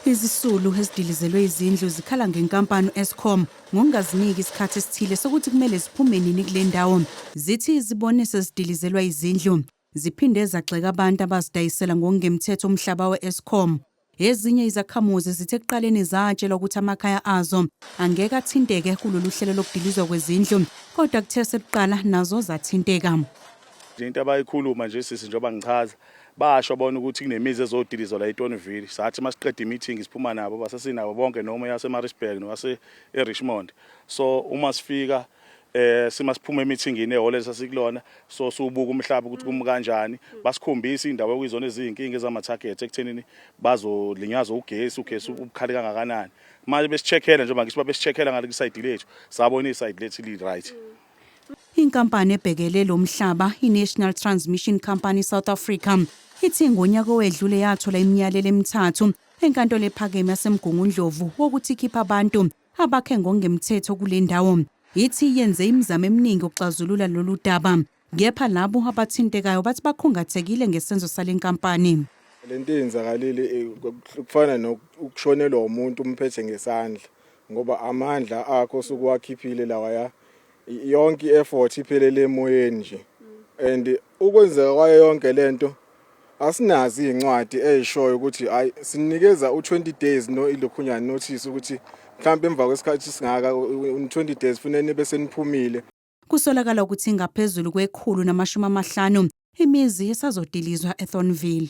Izisulu ezidilizelwe izindlu zikhala ngenkampani u-Eskom ngokungaziniki isikhathi esithile sokuthi kumele ziphume nini kule ndawo. Zithi zibone sezidilizelwa izindlu. Ziphinde zagxeka abantu abazidayisela ngokungemthetho umhlaba we-Eskom. Ezinye izakhamuzi zithe ekuqaleni zatshelwa ukuthi amakhaya azo angeke athinteke kulolu hlelo lokudilizwa kwezindlu, kodwa kuthe sekuqala nazo zathinteka. Into abayikhuluma nje sisi, njengoba ngichaza, basho bona ukuthi kunemizi ezodilizwa la eThornville. Sathi masiqeda i-meeting siphuma nabo, basesinabo bonke, noma yase-Maritzburg nowase eRichmond. So uma sifika sima siphuma e-meetingini ehholo esasikulona, so siwubuka umhlaba ukuthi kumi kanjani. Basikhombisa indawo okuyizona eziyinkinga ezama-target ekuthenini bazolinyazwa ugesi, ugesi ubukhali kangakanani. Manje besi-check-ela, njengoba ngisho besi-check-ela ngale ku-side lethu, sabona i-side lethu li-right. Inkampani ebhekele lo mhlaba, i-National Transmission Company South Africa, ithi ngonyaka owedlule yathola imiyalelo emithathu enkantolo ephakeme yaseMgungundlovu wokuthi ikhiphe abantu abakhe ngokungemthetho kule ndawo. Ithi yenze imizamo eminingi ukuxazulula lolu daba. Kepha labo abathintekayo bathi bakhungathekile ngesenzo sale nkampani. Lento eyenzakalile kufana nokushonelwa umuntu umphethe ngesandla, ngoba amandla akho osukuwakhiphile lawaya, yonke i-effort iphelele emoyeni nje. And ukwenzeka kwayo yonke lento, asinazi iy'ncwadi ey'shoyo ukuthi hayi, sinikeza u-20 days no ilokhunyana notice ukuthi mhlawumbe emva kwesikhathi singaka, u-20 days, funeka nibe seniphumile. Kusolakala ukuthi ngaphezulu kwe-150 imizi esazodilizwa eThornville.